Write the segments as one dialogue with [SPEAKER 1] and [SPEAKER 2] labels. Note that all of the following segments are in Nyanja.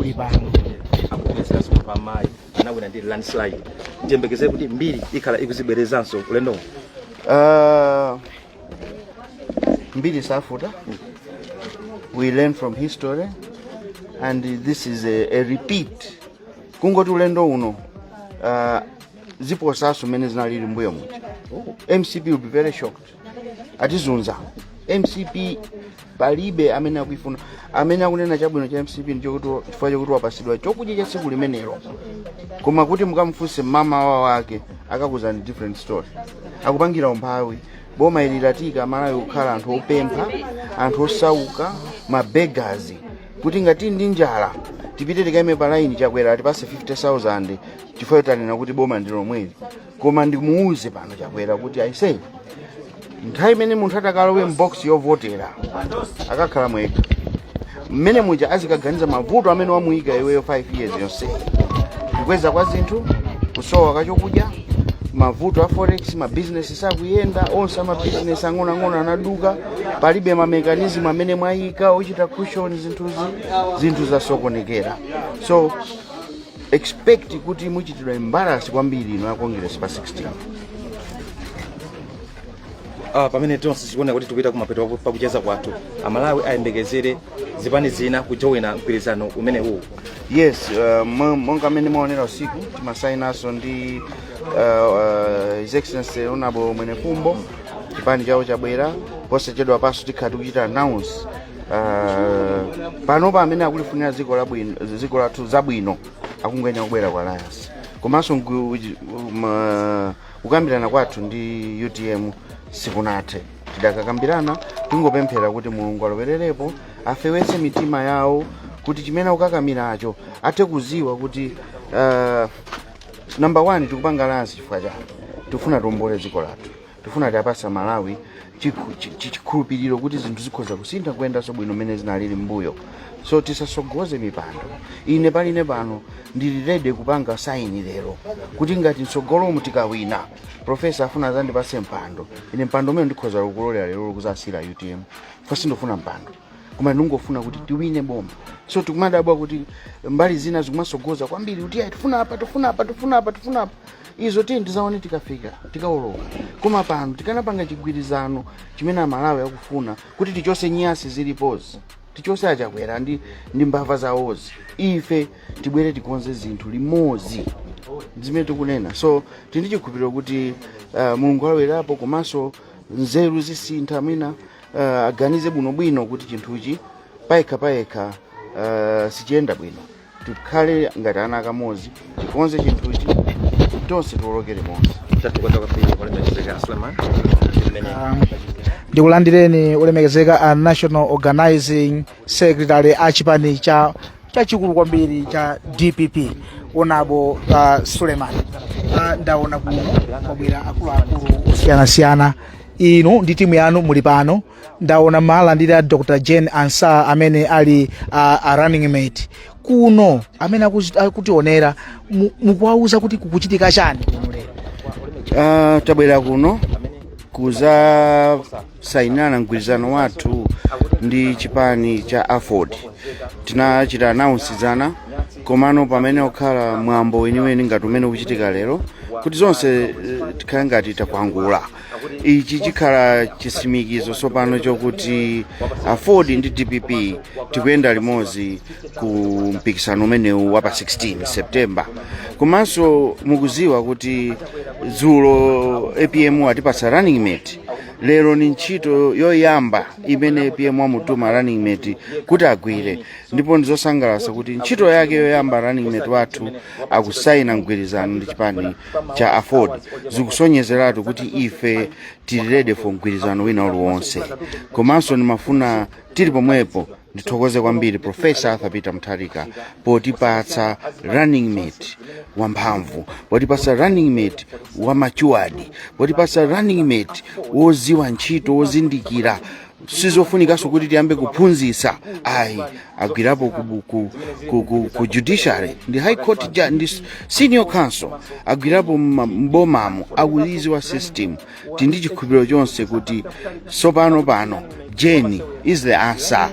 [SPEAKER 1] Muli pano.
[SPEAKER 2] Akubwezeranso pa mayi anawina ndi landslide. Tiyembekezere kuti mbiri ikhala ikuzibwerezanso ulendo?
[SPEAKER 3] Mbiri safuta. We learn from history and this is a repeat, kungoti ulendo uno ziposaso mmene zinalili mbuyo muja. MCP will be very shocked. Atizunza MCP, palibe amene akuifuna. Amene akunena chabwino cha MCP ndichokuti chifukwa chokuti wapasidwa chokudya cha tsiku limenelo, koma kuti mukamfunse mama wawo wake akakuzani different story. Akupangira umphawi boma ili latika Malawi kukhala anthu opempha, anthu osauka, ma beggars, kuti ngati ndi njala tipite tikaime pa line, Chakwera atipase 50,000 chifukwa tanena kuti boma ndi lomweli. Koma ndimuuze pano Chakwera kuti aise, nthawi imene munthu atakalowe m'box yovotera akakhala mwekha mmene muja azikaganiza mavuto amene wamuyika iweyo 5 years yonse, kukweza kwa zinthu, kusowa kwa chokudya, mavuto a forex, mabizinesi sakuyenda, onse amabizinesi ang'onoang'ono anaduka, palibe ma mechanism amene mwayika ochita cushion zinthuzi, zinthu zasokonekera. So expect kuti muchitidwa embarrass kwambiri ino ya Congress pa 16.
[SPEAKER 2] Pamene tonse tikuona kuti tikupita kumapeto pakucheza kwathu, Amalawi ayembekezere zipani zina kujoina mgwirizano umene uwu?
[SPEAKER 3] Yes, monga mmene mwaonera usiku timasainanso ndi His Excellency Honorable Mwenefumbo, chipani chawo chabwera. Posachedwa paso tikhala tikuchita announce. Panopa amene akulifunira dziko labwino, dziko lathu zabwino, akungwenya kubwera ku alliance. Komanso kukambirana kwathu ndi UTM sikunathe, tidakakambirana. Tingopemphera kuti Mulungu alowererepo, afewetse mitima yawo kuti chimene akukakamiracho athe kuziwa kuti number one, tikupanga alliance chifukwa chani? Tifuna tiwombole dziko lathu, tifuna tiapasa Malawi chikhulupiriro kuti zinthu zikhoza kusintha kuyendanso bwino mmene zinalili mbuyo. So tisasogoze mipando. Ine paline pano ndili ready kupanga sign lero kuti ngati mtsogolomu tikawina, professor afuna azandipase mpando, ine mpando umene ndikhoza kukulolera lero kuzasira UTM fa sindofuna mpando, koma ndingofuna kuti tiwine boma. So tikumadabwa kuti mbali zina zikumasogoza kwambiri kuti ayi, tifuna apa, tifuna apa, tifuna apa, tifuna apa. Izo tiye tizaone tikafika, tikawoloka. Koma pano tikanapanga chigwirizano chimene Amalawi akufuna kuti tichose nyasi zilipozi, tichose aChakwera ndi mbava zawozi, ife tibwere tikonze zinthu limodzi zimene tikunena. So tindi chikhulupiriro kuti Mulungu alowerapo, komanso nzeru zisintha, mwina aganize bwinobwino kuti chinthuchi payekha payekha sichiyenda bwino. Tikhale ngati ana akamodzi, tikonze chinthuchi tonse, tiwolokere monse.
[SPEAKER 2] Tathokoza kwambiri, olemekezeka Suleiman, mmene
[SPEAKER 1] Ndikulandireni, ulemekezeka a National Organizing Secretary a chipani cha chachikulu kwambiri cha DPP, Honorable Suleiman. Ndaona kuno kwabwera akuluakulu osiyanasiyana. Inu ndi timu yanu muli pano. Ndaona malandira Dr Jane Ansah amene ali a running mate kuno. Amene akutionera, mukuwauza kuti kukuchitika chani kuno lero?
[SPEAKER 3] Tabwera kuno kuza sainana mgwirizano wathu ndi chipani cha AFORD. Tinachita announce dzana, komano pamene okhala mwambo weniweni ngati umene ukuchitika lero kuti zonse tikhale ngati takwangula. Ichi chikhala chisimikizo tsopano chokuti AFORD ndi DPP tikuyenda limodzi ku mpikisano umenewu wa pa 16 September. Komanso mukuziwa kuti dzulo APM atipatsa running mate. Lero ni ntchito yoyamba imene APM amutuma running mate kuti agwire, ndipo ndizosangalatsa kuti ntchito yake yoyamba running mate wathu akusaina mgwirizano ndi chipani cha AFORD. Zikusonyezeratu kuti ife tili ready for mgwirizano wina uliwonse. Komanso ndimafuna tili pomwepo ndithokoze kwambiri Professor Arthur Peter Mutharika potipatsa running mate wamphamvu, potipatsa running mate wa matured, potipatsa running mate woziwa ntchito, wozindikira. Sizofunikanso kuti tiyambe kuphunzitsa ayi. Agwirapo ku judiciary ndi High Court ndi senior counsel, agwirapo mbomamo, akuiziwa system. Tindi chikhulupiriro chonse kuti tsopano pano Jane is the answer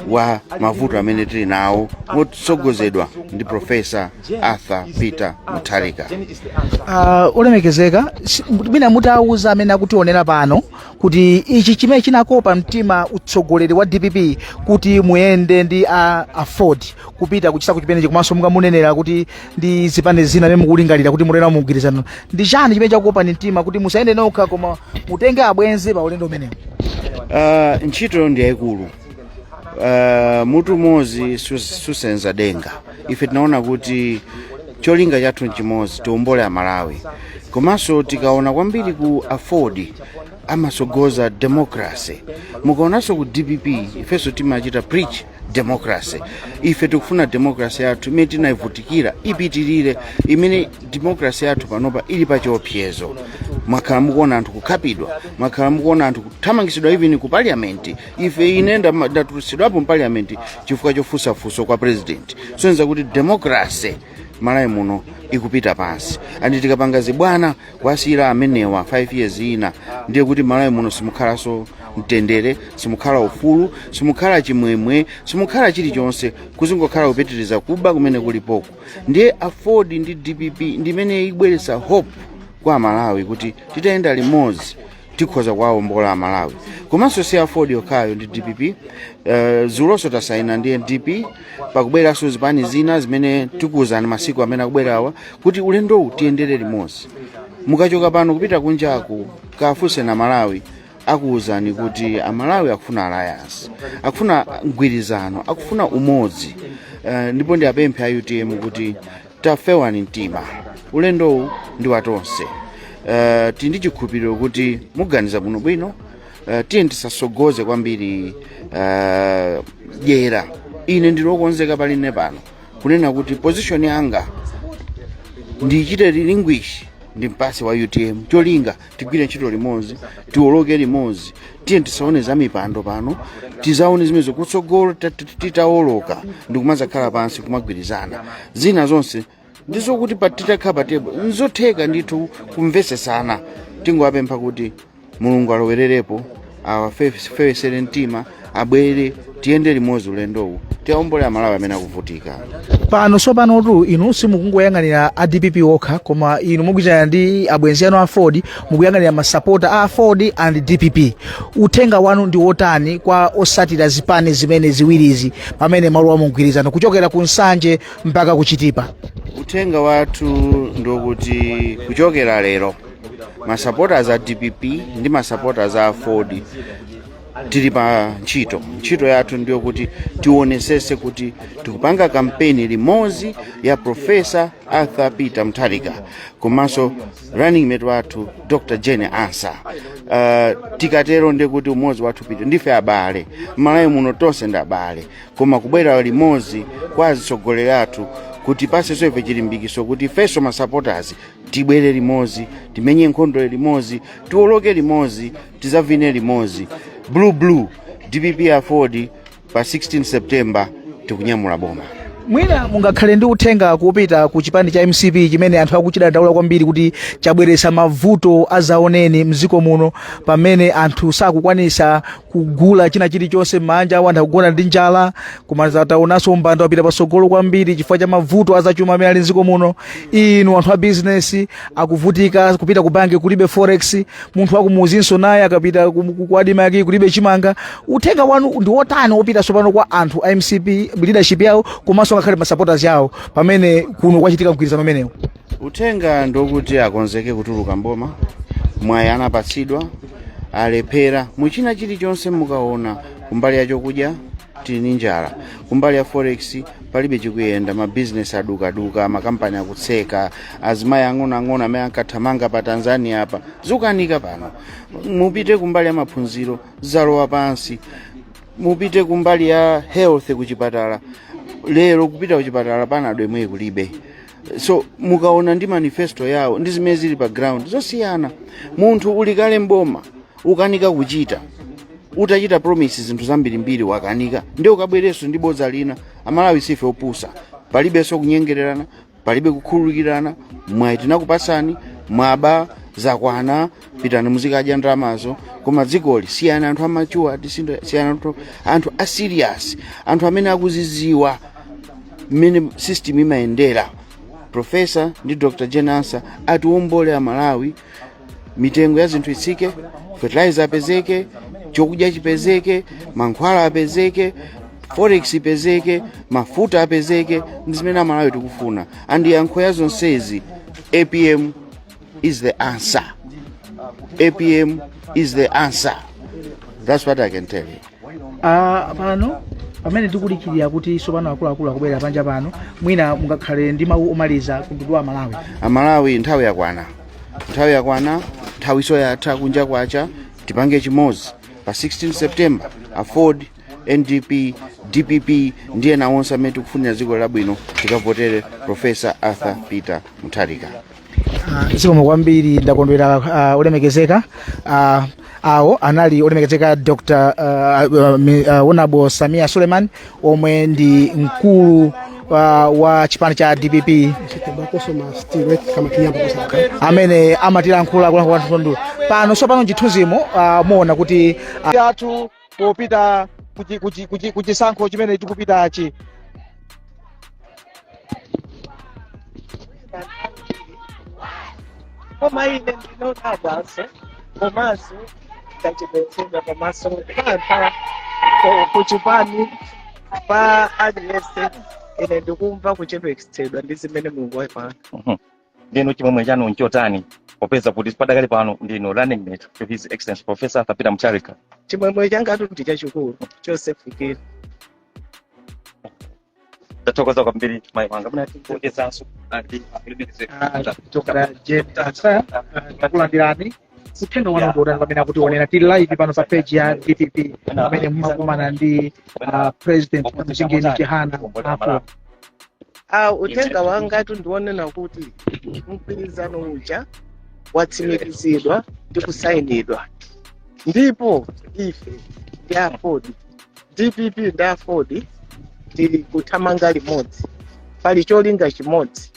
[SPEAKER 3] wa mavuto amene tili nawo, motsogozedwa ndi Professor Arthur Peter Mutharika.
[SPEAKER 1] Olemekezeka, mwina mutauza amene akutionera pano kuti ichi chimene chinakopa mtima utsogoleri wa DPP kuti muyende ndi a AFORD kupita kuchisankho chimenechi, komanso mukamunenera kuti ndi zipani zina amene mukulingalira kuti mutena mugwirizano, ndi chani chimene chakukopani mtima kuti musayende nokha koma mutenge abwenzi pa ulendo umenewu?
[SPEAKER 3] Ntchito ndi yayikulu. Mutu umodzi susenza denga. Ife tinaona kuti cholinga chathu nchimodzi, tiwombole Amalawi. Komanso tikaona kwambiri ku AFORD amasogoza democracy, mukaonanso ku DPP ifenso timachita preach democracy. Ife tikufuna democracy yathu imene tinayivutikira ipitirire, imene democracy yathu panopa ili pa chiopsezo. Mwakhala mukuona anthu kukhapidwa, mwakhala mukuona anthu kuthamangisidwa even ku parliament. Ife ine ndatulutsidwapo mu parliament chifukwa chofunsafunso kwa president. Soneza kuti democracy Malawi muno ikupita pansi. And tikapanga zibwana kwasiyira amenewa 5 years ina, ndiye kuti Malawi muno simukhalanso mtendere, simukhala ufulu, simukhala chimwemwe, simukhala chilichonse, kuzingokhala kupitiriza kuba kumene kulipoko. Ndiye AFORD ndi DPP ndimene ibweretsa hope kwa Amalawi kuti titayenda limodzi tikhoza kuwawombola Amalawi. Komanso si AFORD yokhayo ndi DPP. Zulonso tasaina ndi NDP, pakubweranso zipani zina zimene tikuwuzani masiku amene akubwerawa kuti ulendowu tiyendere limodzi. Mukachoka pano kupita kunjaku, kafunse na Malawi, akuwuzani kuti Amalawi akufuna alliance, akufuna mgwirizano, akufuna umodzi. Ndipo ndi apemphe a UTM kuti tafewani mtima, ulendowu ndi watonse. Tili ndi chikhulupiriro kuti muganiza bwinobwino. Tiye tisasogoze kwambiri dyera. Ine ndili wokonzeka paline pano kunena kuti position yanga ndichite relinquish ndi mpasi wa UTM, cholinga tigwire ntchito limodzi, tiwoloke limodzi. Tiye tisaone za mipando pano, tizaone zimenezo kutsogolo titawoloka ndikumazakhala pansi kumagwirizana. Zina zonse ndizokuti titakhala pa table nzotheka ndithu kumvesesana. Tingowapempha kuti Mulungu alowererepo, awafewesere mtima, abwere tiyende limodzi ulendowu, tiwaombole Amalawi amene akuvutika.
[SPEAKER 1] Pano sopanotu inu simukungoyang'anira a DPP okha, koma inu mugwirizana ndi abwenzi anu a AFORD, mukuyang'anira masapota a AFORD and DPP. Uthenga wanu ndi wotani kwa osatira zipani zimene ziwirizi pamene malowa mu mgwirizano kuchokera ku Nsanje mpaka ku Chitipa?
[SPEAKER 3] Uthenga wathu ndikuti kuchokera lero masupporters a DPP ndi masupporters a AFORD tili pa ntchito. Ntchito yathu ndiyo kuti tionesese kuti tikupanga kampeni limodzi ya Professor Arthur Peter Mutharika komanso running mate wathu Dr Jane Ansah. Tikatero ndiye kuti umodzi wathu pita. Ndife abale Malawi muno, tonse ndi abale, koma kubwera limodzi kwa azitsogoleri athu kuti pasenso ife chilimbikiso kuti ifenso masupporters tibwere limodzi, timenye nkhondo limodzi, tiwoloke limodzi, tizavine limodzi. Blue blue, DPP, AFORD, pa 16 September tikunyamula boma.
[SPEAKER 1] Mwina mungakhale ndi uthenga kupita ku chipani cha MCP chimene anthu akuchidandaula kwambiri kuti chabweretsa mavuto azaoneni mdziko muno, pamene anthu sakukwanisa kugula china chilichonse m'manja awo, anthu akugona ndi njala, koma taonanso umbanda wapita patsogolo kwambiri chifukwa cha mavuto azachuma amene ali mdziko muno. Inu anthu a bizinesi akuvutika, kupita ku banki kulibe forex, munthu akumuzinso naye akapita ku ADMARC kulibe chimanga. Uthenga wanu ndi wotani wopita tsopano kwa anthu a MCP, leadership yawo komanso ngakhale ma supporters yawo, pamene kuno kwachitika mgwirizano umenewu?
[SPEAKER 3] Uthenga ndokuti akonzeke kutuluka mboma. Mwayi anapatsidwa, alephera muchina chilichonse. Mukaona kumbali ya chokudya tili ndi njala, kumbali ya forex palibe chikuyenda, mabizinesi adukaduka, makampani akutseka, azimayi ang'onoang'ono amene ankathamanga pa Tanzania apa zikukanika pano. Mupite kumbali ya maphunziro, zalowa pansi. Mupite kumbali ya health, kuchipatala lero kupita kuchipatala panadwe mwe kulibe. So mukaona ndi manifesto yawo ndi zimene zili pa ground zosiyana. Munthu uli kale mboma ukanika kuchita, utachita promise zinthu zambirimbiri wakanika, ndi ukabwerenso ndi bodza lina. Amalawi sife opusa, palibenso kunyengererana, palibe kukhululukirana. Mwayi tinakupasani, mwaba. Zakwana, pitani muzikadya ndalamazo. Koma dzikoli siyani anthu amachuwa, siyani anthu a serious, anthu amene akuziziwa mmene system imayendera. Professor ndi Dr Jane Ansah atiwombole Amalawi, mitengo ya zinthu itsike, fertilizer apezeke, chokudya chipezeke, mankhwala apezeke, forex ipezeke, mafuta apezeke. Ndi zimene Amalawi tikufuna. And yankho ya zonsezi, APM is the answer. APM is the answer. That's what I can tell you.
[SPEAKER 1] Pano pamene tikulikirira kuti sopano akuluakulu akubwera panja pano, mwina mungakhale ndi mawu omaliza kumtundu wa Malawi?
[SPEAKER 3] Amalawi, nthawi yakwana, nthawi yakwana, nthawiso yatha. Kunja kwacha, tipange chimodzi pa 16 September. AFORD, NDP, DPP ndiye ena onse amene tikufunira dziko labwino, tikavotere Professor Arthur Peter Mutharika.
[SPEAKER 1] Zikomo kwambiri, ndakondwera, olemekezeka. Awo anali olemekezeka Dr Honorable Sameer Suleman, omwe ndi mkulu wa chipani cha DPP, amene amatilankhula kulankhula kwathu pano. So pano chithunzimo muona kuti athu popita kuchisankho chimene tikupitachi.
[SPEAKER 4] Koma ine ndinodabwanso komanso ndachepetsedwa pamaso pa kuchipani pa aliyense. Ine ndikumva kuchepetsedwa ndi zimene Mulungu wapanga.
[SPEAKER 2] Ndinu chimwemwe chanu nchotani popeza kuti padakali pano ndinu running mate to His Excellency Professor Arthur Peter Mutharika?
[SPEAKER 4] Chimwemwe changatu ndi chachikulu chosefikira.
[SPEAKER 2] Tathokoza kwambiri mayi wanga, munati kuonjezanso ndi
[SPEAKER 1] Dr Jane Ansah, takulandirani. Uthenga wanu ndi pamene akutionera, tili live pano pa page ya DPP pamene mumakumana ndi President Kamuzingeni Chihana apo.
[SPEAKER 4] Uthenga wangatu ndionena kuti mgwirizano uja watsimikizidwa ndi kusayinidwa, ndipo ife ndi AFORD, DPP ndi AFORD, tili kuthamanga limodzi. Pali cholinga chimodzi,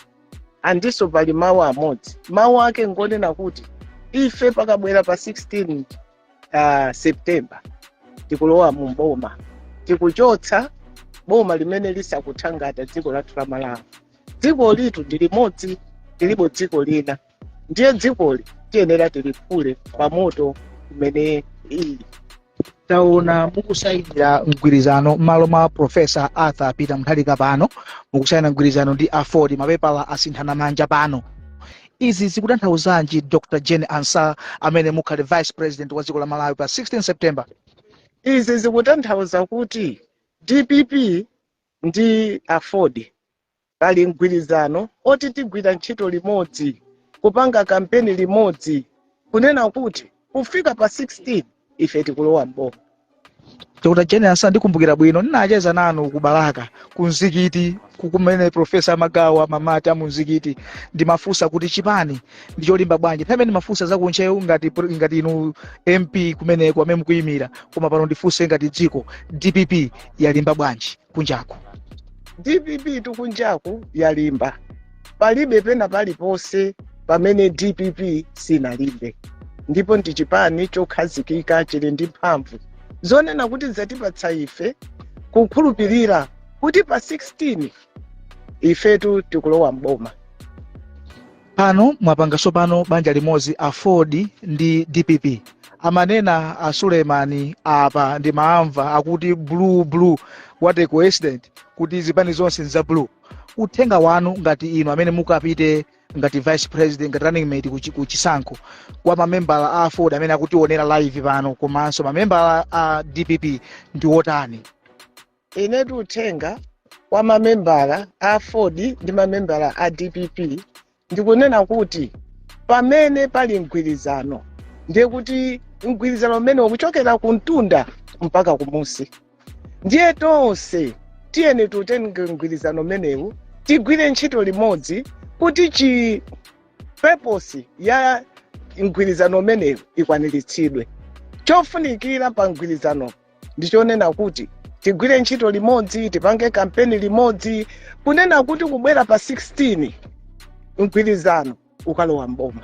[SPEAKER 4] andinso pali mawu amodzi. Mawu ake ngonena kuti ife pakabwera pa 16 September tikulowa mu boma, tikuchotsa boma limene lisakuthangata dziko lathu la Malawi. Dziko litu ndi limodzi, tilibo dziko lina, ndiye dzikoli tiyenera tiliphule pamoto umene ili.
[SPEAKER 1] Taona mukusayinira mgwirizano m'malo mwa Professor Arthur Peter Mutharika. Pano mukusayina mgwirizano ndi AFORD, mapepala asinthana manja pano. Izi zikutanthauzanji, Dr Jane Ansah, amene mukhale Vice President wa dziko la Malawi pa 16 September?
[SPEAKER 4] Izi zikutanthauza kuti DPP ndi AFORD pali mgwirizano oti tigwira ntchito limodzi, kupanga kampeni limodzi, kunena kuti kufika pa 16 ife tikulowa mboma.
[SPEAKER 1] Dr Jane Ansah, ndikumbukira bwino ndinacheza nanu ku Balaka ku mzikiti, kumene Professor amagawa mamati amu mzikiti. Ndimafunsa kuti chipani ndicholimba bwanji nthawi imene ndimafunsa zakuntcheu ngati inu MP kumeneko amene mukuyimira. Koma pano ndifunse ngati dziko, DPP yalimba bwanji kunjaku?
[SPEAKER 4] DPP tukunjaku yalimba, palibe pena paliponse pamene DPP sinalimbe, ndipo ndi chipani chokhazikika, chili ndi mphamvu zonena kuti zatipatsa ife kukhulupirira kuti pa 16 ifetu tikulowa mboma.
[SPEAKER 1] Pano mwapanganso pano banja limodzi, AFORD ndi DPP. Amanena a Sulemani apa, ndi maamva akuti blue blue. What a coincidence kuti zipani zonse nza blue. Uthenga wanu ngati inu amene mukapite ngati Vice President, ngati running mate ku chisankho, kwa mamembala a AFORD amene akutionera live pano komanso mamembala a DPP ndi wotani?
[SPEAKER 4] Inetu uthenga wa mamembala a AFORD ndi mamembala a DPP ndikunena kuti pamene pali mgwirizano, ndiye kuti mgwirizano umene ukuchokera ku mtunda mpaka kumusi, ndiye tonse tiyeni tutenge mgwirizano umenewu, tigwire ntchito limodzi kuti chi purpose ya mgwirizano umenewu ikwaniritsidwe. Chofunikira pa mgwirizano ndichonena kuti tigwire ntchito limodzi, tipange kampeni limodzi, kunena kuti kubwera pa 16 mgwirizano ukalowa mboma.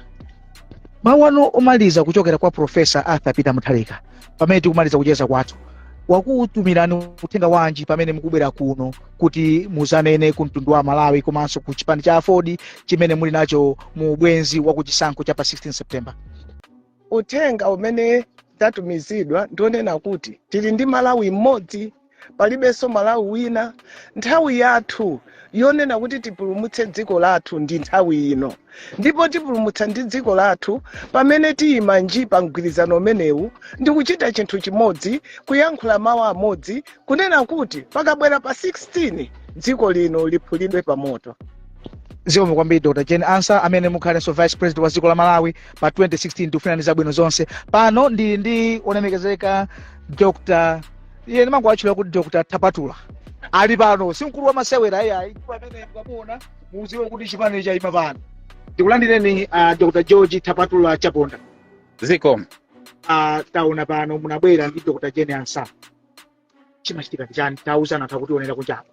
[SPEAKER 1] Mawu anu omaliza kuchokera kwa Professor Arthur Peter Mutharika, pamene tikumaliza kucheza kwathu, wakutumirani uthenga wanji pamene mukubwera kuno kuti muzanene ku mtundu wa Malawi komanso ku chipani cha AFORD chimene muli nacho mu bwenzi wa kuchisankho cha pa 16 September?
[SPEAKER 4] Uthenga umene tatumizidwa ndionena kuti tili ndi Malawi mmodzi, palibenso Malawi wina. Nthawi yathu yonena kuti tipulumutse dziko lathu ndi nthawi ino, ndipo tipulumutsa ndi dziko lathu pamene tiyima nji pa mgwirizano umenewu ndi kuchita chinthu chimodzi, kuyankhula mawu amodzi, kunena kuti pakabwera pa 16 dziko lino liphulidwe pa moto.
[SPEAKER 1] Zikomo kwambiri, Dr Jane Ansah, amene mukhalenso Vice President wa dziko la Malawi pa 2016. Tikufunirani zabwino zonse. Pano ndili ndi olemekezeka Dr, iye ndimangowatchula kuti Dr Tapatula, ali pano. Si mkulu wa masewera iyayi. Pamene mukamuona muziwe kuti chipani chayima pano. Ndikulandireni, Dr George Tapatula Chaponda.
[SPEAKER 5] Zikomo.
[SPEAKER 1] Taona pano munabwera ndi Dr Jane Ansah. Chimachitika ndi chani? Tauzana anthu akutionera kunjapo.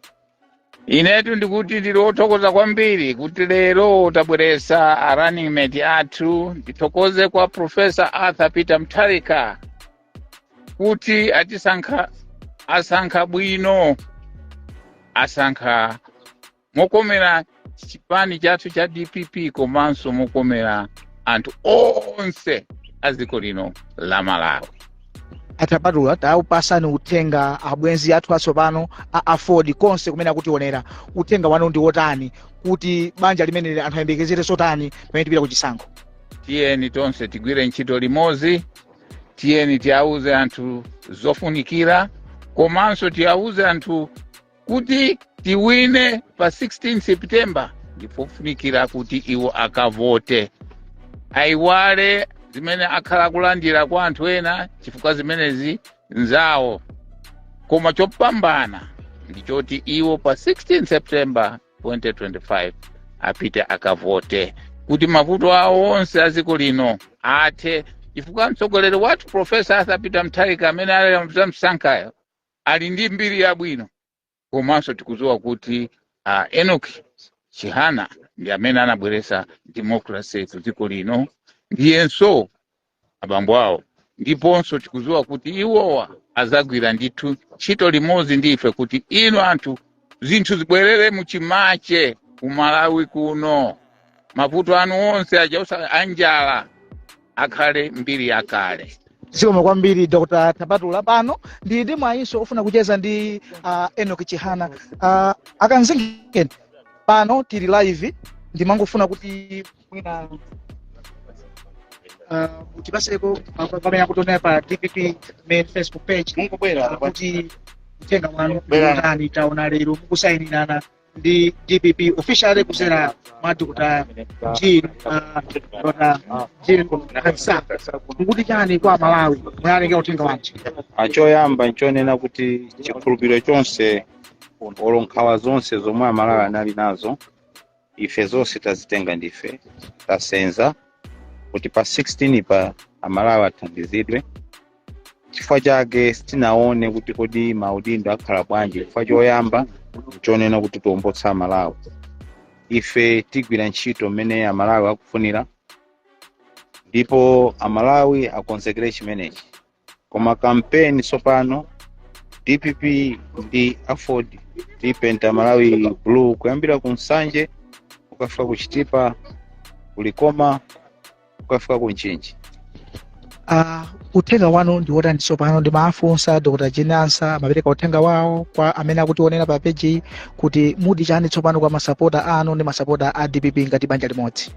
[SPEAKER 5] Inetu ndikuti ndili wothokoza kwambiri kuti lero tabweresa a running mate athu. Ndithokoze kwa Professor Arthur Peter Mutharika kuti atisankha, asankha bwino, asankha mokomera chipani chathu cha DPP komanso mokomera anthu onse a dziko lino la Malawi.
[SPEAKER 1] Atapatula, taupasani uthenga abwenzi athu atsopano a AFORD konse kumene akutionera. Uthenga wanu ndi wotani kuti banja limene anthu ayembekezere sotani pamene tipita kuchisankho?
[SPEAKER 5] Tiyeni tonse tigwire ntchito limodzi. Tiyeni tiauze anthu zofunikira, komanso tiauze anthu kuti tiwine pa 16 September ndipofunikira kuti iwo akavote, ayiwale zimene akhala kulandira kwa anthu ena, chifukwa zimenezi nzawo. Koma chopambana ndichoti iwo pa 16 September 2025 apite akavote kuti mavuto awo onse a dziko lino athe, chifukwa mtsogoleri wathu Professor Arthur Peter Mutharika amene ali msankhayo ali ndi mbiri yabwino. Komanso tikudziwa kuti Enoch Chihana ndi amene anabweretsa democracy ku dziko lino, ndiyenso abambo awo. Ndiponso tikudziwa kuti iwowa azagwira ndithu ntchito limodzi ndi ife kuti inu anthu zinthu zibwerere muchimache ku Malawi kuno, mavuto anu onse aja anjala akhale mbiri yakale.
[SPEAKER 1] Zikomo kwambiri, Dr Tapatula. Pano ndili ndi mwayinso ofuna kucheza ndi Enoch Chihana. Akanzingeni, pano tili live, ndimangofuna kuti mwina mutipaseko pamene akutionera pa DPP main Facebook page
[SPEAKER 3] Mungobwera.
[SPEAKER 1] Kuti uthenga wanu
[SPEAKER 3] Bwera.
[SPEAKER 1] ndani? Taona lero mukusayinirana ndi DPP officially kuzera mwa Dr Jean, Dr Jean Ansah. Mukuti chani kwa Malawi? Munalengera uthenga wanji?
[SPEAKER 6] Choyamba nchonena kuti chikhulupiriro chonse olo nkhawa zonse zomwe Amalawi anali nazo, ife zonse tazitenga, ndife tasenza kuti pa 16 pa Amalawi athandizidwe. Chifukwa chake sitinaone kuti kodi maudindo akhala bwanji. Chifukwa choyamba nchonena kuti tiwombotsa Amalawi. Ife tigwira ntchito mmene Amalawi akufunira, ndipo Amalawi akonzekere chimenechi. Koma kampeni tsopano, DPP ndi AFORD tipenta Malawi blue kuyambira ku Nsanje ukafika ku Chitipa, kulikoma ukafika ku Mchinji.
[SPEAKER 1] Uthenga wanu ndi wotani tsopano? Ndimafunsa Dr Jane Ansah amapereka uthenga wawo kwa amene akutionera pa peji, kuti mudi chani tsopano kwa masapota anu ndi masapota a DPP ngati banja limodzi?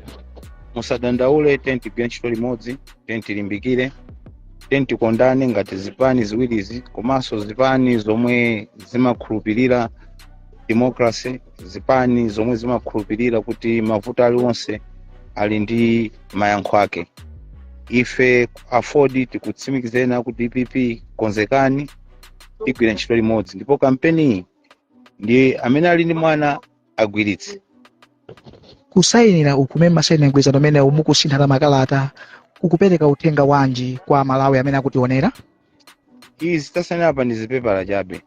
[SPEAKER 6] Musadandaule, tiyeni tigwire ntchito limodzi, tiyeni tilimbikire, tiyeni tikondane ngati zipani ziwirizi komanso zipani zomwe zimakhulupirira democracy, zipani zomwe zimakhulupirira kuti mavuto aliwonse ali ndi mayankho ake. Ife AFORD tikutsimikizeni ku DPP, konzekani, tigwire ntchito limodzi, ndipo kampeniyi ndi amene ali ndi mwana agwiritse.
[SPEAKER 1] Kusayinira uku kumene masayinira mgwirizano umene mukusinthana makalata kukupereka uthenga wanji kwa Malawi amene akutionera?
[SPEAKER 6] Izi tasayinira apa ndi zipepala chabe,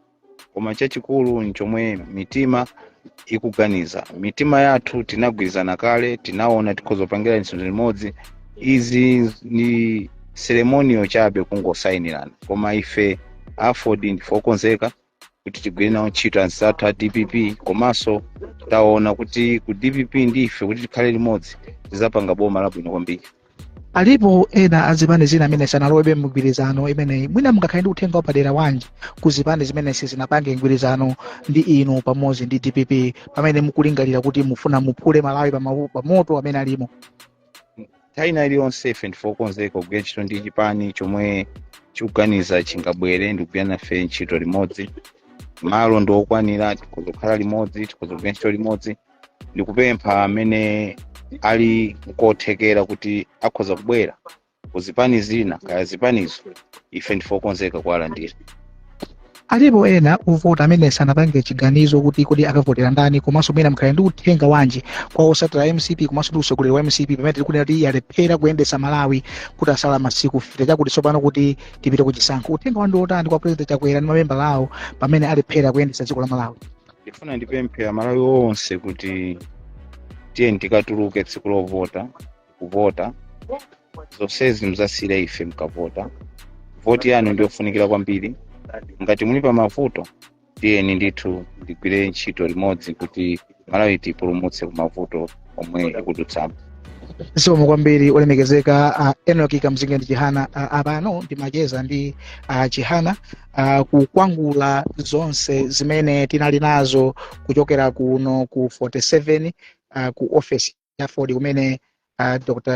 [SPEAKER 6] koma chachikulu nchomwe mitima ikuganiza. Mitima yathu tinagwirizana kale, tinaona tikhoza kupangira ntchito limodzi. Izi ni ceremonial chabe, kungosayinirana, koma ife AFORD ndife okonzeka kuti tigwire nawo ntchito anzathu a DPP. Komanso taona kuti ku DPP ndi ife kuti tikhale limodzi, tizapanga boma labwino kwambiri.
[SPEAKER 1] Alipo ena azipani zina amene sanalowebe mgwirizano imeneyi. Mwina mungakhale ndi uthenga wapadera wanji ku zipani zimene sizinapange mgwirizano ndi inu pamodzi ndi DPP, pamene mukulingalira kuti mufuna muphule Malawi pa moto amene alimo?
[SPEAKER 6] Nthawi ina iliyonse ife ndife okonzeka kugwira ntchito ndi chipani chomwe chikuganiza chingabwere ndi kugwira nafe ntchito limodzi. Malo ndi okwanira, tikhoza kukhala limodzi, tikhoza kugwira ntchito limodzi. Ndikupempha amene ali nkothekera kuti akhoza kubwera ku zipani zina, kaya zipanizo, ife ndife okonzeka kuwalandira.
[SPEAKER 1] Alipo ena ovota amene sanapange chiganizo kuti kodi akavotera ndani. Komanso mwina mkhale ndi uthenga wanji kwa osatira MCP komanso ndi utsogoleri wa MCP, pamene tiri kunena kuti yalephera kuyendetsa Malawi, kuti asala masiku 50 chakuti tsopano kuti tipite ku chisankho? Uthenga wanu ndi otani kwa President Chakwera ndi mamembala awo pamene alephera kuyendetsa dziko la Malawi?
[SPEAKER 6] Ndifuna ndipemphe Amalawi onse kuti tiye tikatuluke tsiku lovota kuvota. Zonsezi muzasiyire ife mukavota. Voti yanu ndiyofunikira kwambiri. Ngati muli pa mavuto, tiyeni ndithu tigwire ntchito limodzi kuti Malawi tipulumutse ku mavuto omwe ikudutsamo.
[SPEAKER 1] Zikomo kwambiri, olemekezeka Enoch Kamzingeni Chihana. Apano ndimacheza ndi Chihana kukwangula zonse zimene tinali nazo kuchokera kuno ku 47 ku office ya AFORD kumene Dr.